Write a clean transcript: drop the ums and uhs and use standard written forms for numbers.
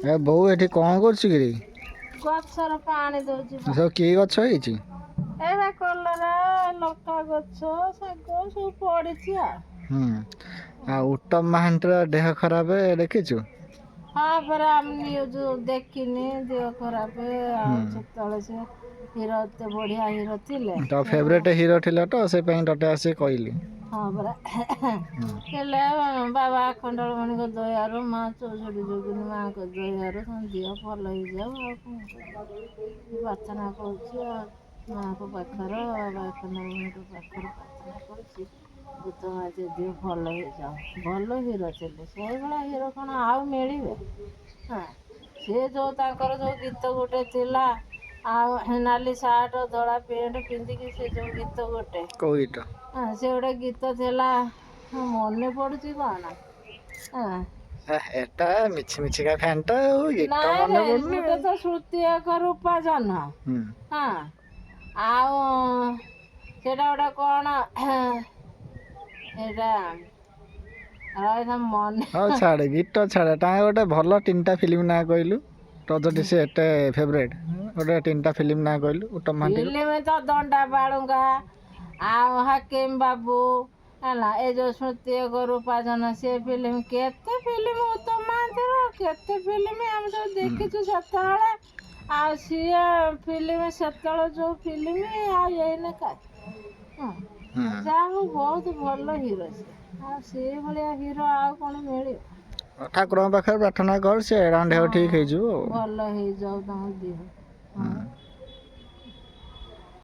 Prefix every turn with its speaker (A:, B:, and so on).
A: ଏ ବୋଉ, ଏଠି କ'ଣ କରୁଛୁ କିରେ?
B: ଗଛର ପାଣି ଦଉଛି।
A: ସବୁ କି ଗଛ ହେଇଛି?
B: ଏଇଟା କଲରା, ଲଙ୍କା ଗଛ, ଶାଗ ସବୁ ପଡିଛି ଆଉ।
A: ହୁଁ, ଆଉ ଉତ୍ତମ ମହାନ୍ତିର ଦେହ ଖରାପ ଦେଖିଛୁ?
B: ହଁ ପରା, ଆମେ ନ୍ୟୁଜ୍ ଦେଖିନି, ଦେହ ଖରାପ। ଆଉ ସେତେବେଳେ ସେ ହିରୋ ଏତେ ବଢିଆ ହିରୋ ଥିଲେ।
A: ତୋ ଫେଭରେଟ୍ ହିରୋ ଥିଲା ତ, ସେ ପାଇଁ ତତେ ଆସି କହିଲି।
B: ହଁ ପରା, ହେଲେ ବାବା ଆଖଣ୍ଡଳମଣିଙ୍କ ଦୟାରୁ, ମା 64 ଯୋଗିନୀ ମାଙ୍କ ଦୟାରୁ ତାଙ୍କ ଦେହ ଭଲ ହେଇଯାଉ, ଆଉ କ'ଣ ପ୍ରାର୍ଥନା କରୁଛି। ଆଉ ମାଙ୍କ ପାଖରେ, ବାବା ଆଖଣ୍ଡଳମଣିଙ୍କ ପାଖରେ ପ୍ରାର୍ଥନା କରୁଛି, ଉତ୍ତମ ମହାନ୍ତି ଦେହ ଭଲ ହେଇଯାଉ। ଭଲ ହିରୋ ଥିଲେ, ସେଇଭଳିଆ ହିରୋ କ'ଣ ଆଉ ମିଳିବେ? ହଁ, ସେ ଯେଉଁ ତାଙ୍କର ଯେଉଁ ଗୀତ ଗୋଟେ ଥିଲା, ଆଉ ନାଲି ସାର୍ଟ ଧଳା ପ୍ୟାଣ୍ଟ ପିନ୍ଧିକି ସେ ଯେଉଁ ଗୀତ ଗୋଟେ।
A: କୋଉ ଗୀତ?
B: ହଁ, ସେ ଗୋଟେ ଗୀତ ଥିଲା, ମନେ ପଡୁଛି କ'ଣ? ହଁ।
A: ଏଟା ମିଛି ମିଛିକା ଫ୍ୟାନଟା, ଆଉ ଗୀତ
B: ନାଇଁ
A: ମନେ
B: ରେ,
A: ପଡୁନି।
B: ଗୋଟେ ତ ଶ୍ରୁତି ଏକ ରୂପା ଜହ୍ନ। ହଁ, ଆଉ ସେଇଟା ଗୋଟେ କ'ଣ ସେଇଟା ରହିଥା, ମନେ
A: ହଉ ଛାଡ଼େ, ଗୀତ ଛାଡ଼େ। ତାଙ୍କ ଗୋଟେ ଭଲ ତିନିଟା ଫିଲ୍ମ ନାଁ କହିଲୁ ତୋ, ଯଦି ସେ ଏତେ ଫେଭରେଟ୍, ଗୋଟେ ତିନିଟା ଫିଲ୍ମ ନାଁ କହିଲୁ ଉତ୍ତମ ମହାନ୍ତିର।
B: ଫିଲ୍ମ ତ ଦଣ୍ଡା ବାଳୁଙ୍ଗା ଆଉ ହାକିମ ବାବୁ ହେଲା, ଏ ଯୋଉ ସ୍ମୃତି ଏକ ରୂପା ଜହ୍ନ, ସେ ଫିଲ୍ମ, କେତେ ଫିଲ୍ମ ଉତ୍ତମ ମହାନ୍ତିର, କେତେ ଫିଲ୍ମ ଆମେ ସବୁ ଦେଖିଛୁ ସେତେବେଳେ। ଆଉ ସିଏ ଫିଲ୍ମ, ସେତେବେଳେ ଯୋଉ ଫିଲ୍ମ ଆଉ ଏଇନେ କାଇଁ? ହଁ, ଯାହା ହଉ, ବହୁତ ଭଲ ହିରୋ ସିଏ। ଆଉ ସେଇଭଳିଆ ହିରୋ ଆଉ କ'ଣ ମିଳିବ?
A: ଠାକୁରଙ୍କ ପାଖରେ ପ୍ରାର୍ଥନା କର, ସେ ଦେହ ଠିକ୍ ହେଇଯିବ ଆଉ।
B: ଭଲ ହେଇଯାଉ ତାଙ୍କ ଦେହ। ହଁ।